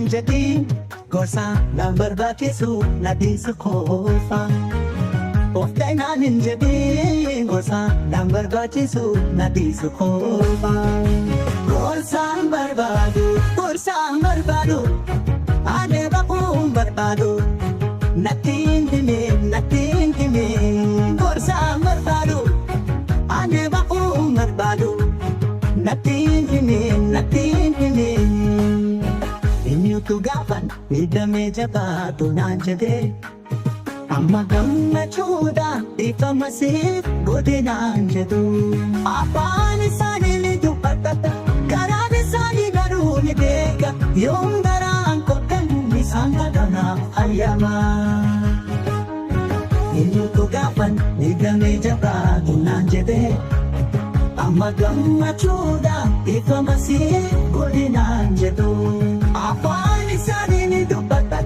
hin jedhin, gorsa nan barbaachisu, na dhiisu qofa. Of ta'inaan hin jedhin, gorsa nan barbaachisu, na dhiisu qofa. Gorsaan barbaadu, gorsaan barbaadu, ani baquun barbaadu. Natti hin himin, natti hin himin, gorsaan barbaadu, ani baquun barbaadu. Natti hin himin, natti hin himin. Eenyutu gaafan miidhamee jabaatu naan jedhee, amma gammachuudha dhiifama siif godhe naan jedhu. Afaan isaanii ni dubbata, garaan isaanii garuu ni beeka. Yoom garaan kottan isaan kadhanaaf hayyama. Eenyutu gaafan miidhamee jabaatu naan jedhee, amma gammachuudha dhiifama siif godhe naan jedhu. Afaan isaanii ni dubbata,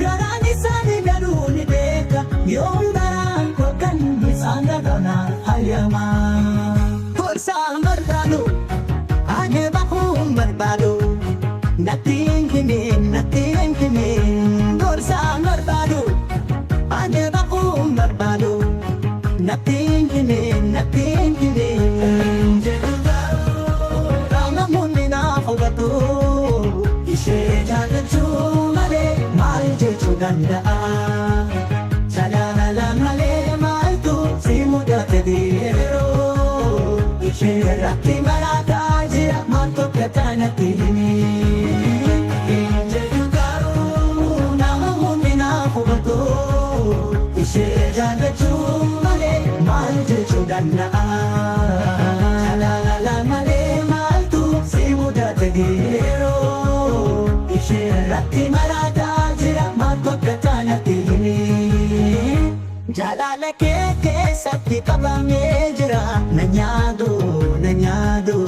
garaan isaanii garuu ni beeka. Yoom garaan kottan isaan kadhanaaf hayyama. Gorsaan barbaadu, ani bahuun barbaadu. Natti hin himin, natti hin himin. Gorsaan barbaadu, ani bahuun barbaadu. Natti hin himin, natti hin himin. Jedhu garuu namoonni naaf hubatu. Ishee jaallachuu malee maal jechuu danda'a? Jaalala malee maaltu si mudate yeroo? Ishee irratti maraataa jira, maaltu akka taanatti himi. Jedhu garuu namoonni naaf hubatu. Ishee jaallachuu malee maal jechuu danda'a? Jaalala malee maaltu si mudate yeroo? Ishee irratti maraataa jira, maaltu akka taanatti himi. Jaalala kee keessatti qabamee jira. Na nyaadu, na nyaadu,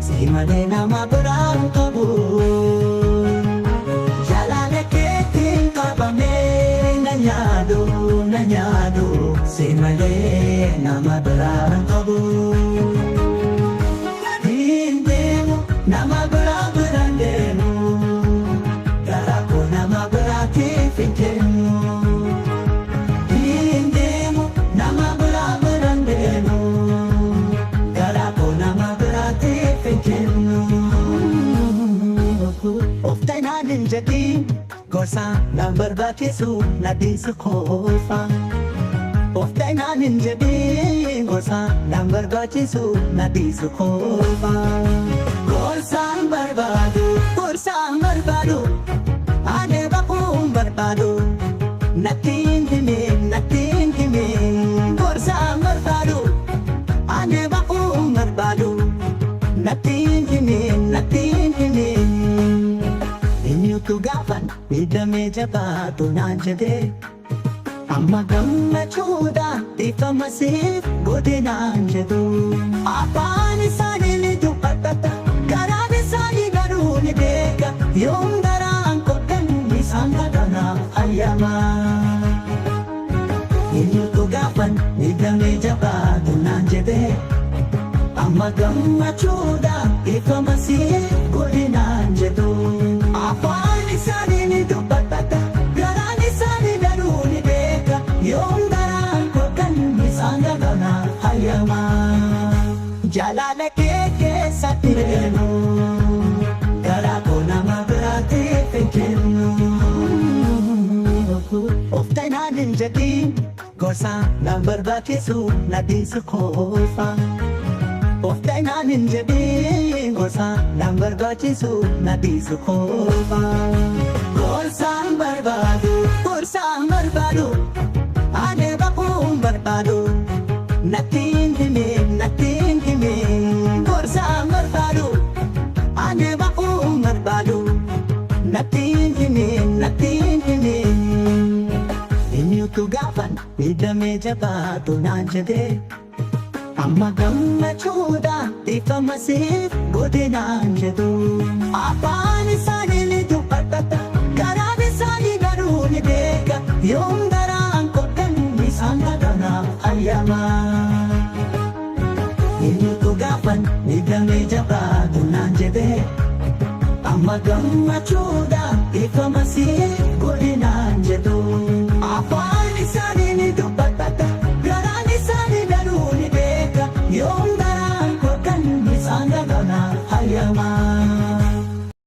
si malee nama biraan qabu. Jaalala keetiin qabamee, na nyaadu, na nyaadu, si malee nama biraan qabu. Hin deemu, nama biraa biraan deemu, garaa koo nama biraatiif hin kennu. Hin deemu, nama biraa biraan deemu, garaa koo nama biraatiif hin kennu. Of ta'inaan hin jedhin, gorsa nan barbaachisu, na dhiisu qofa. Of ta'inaan hin jedhin, gorsa nan barbaachisu, na dhiisu qofa. Gorsaan barbaadu, gorsaan barbaadu, ani bahuun barbaadu. Natti hin himin, natti hin himin. Gorsaan barbaadu, ani bahuun barbaadu. Natti hin himin, natti hin himin. Eenyutu gaafan miidhamee jabaatu naan jedhee, amma gammachuudha dhiifama siif godhe naan jedhu. Afaan isaanii ni dubbata, garaan isaanii garuu ni beeka. Yoom garaan kottan isaan kadhanaaf hayyama. Eenyutu gaafan miidhamee jabaatu naan jedhee, amma gammachuudha dhiifama siif godhe naan jedhu. Afaan isaanii ni dubbata, garaan isaanii garuu ni beeka. Yoom garaan kottan isaan kadhanaaf hayyama. Jaalala kee keessatti deemu, garaa koo nama biraatiif hin kennu. Of ta'inaan hin jedhin, gorsa nan barbaachisu, na dhiisu qofa. Of ta'inaan hin jedhin, gorsa nan barbaachisu, na dhiisu qofa. Gorsaan barbaadu, gorsaan barbaadu, ani bahuun barbaadu. Natti hin himin, natti hin himin. Gorsaan barbaadu, ani bahuun barbaadu. Natti hin himin, natti hin himin. Eenyutu gaafan miidhamee jabaatu naan jedhee, amma gammachuudha dhiifama siif godhe naan jedhu. Afaan isaanii ni dubbata, garaan isaanii garuu ni beeka. Yoom garaan kottan isaan kadhanaaf hayyama. Eenyutu gaafan miidhamee jabaatu naan jedhee, amma Amma gammachuudha ifama siif godhinaan jedhu. Afaan isaanii ni dubbatata, garaan isaanii garuu ni beeka. Yoom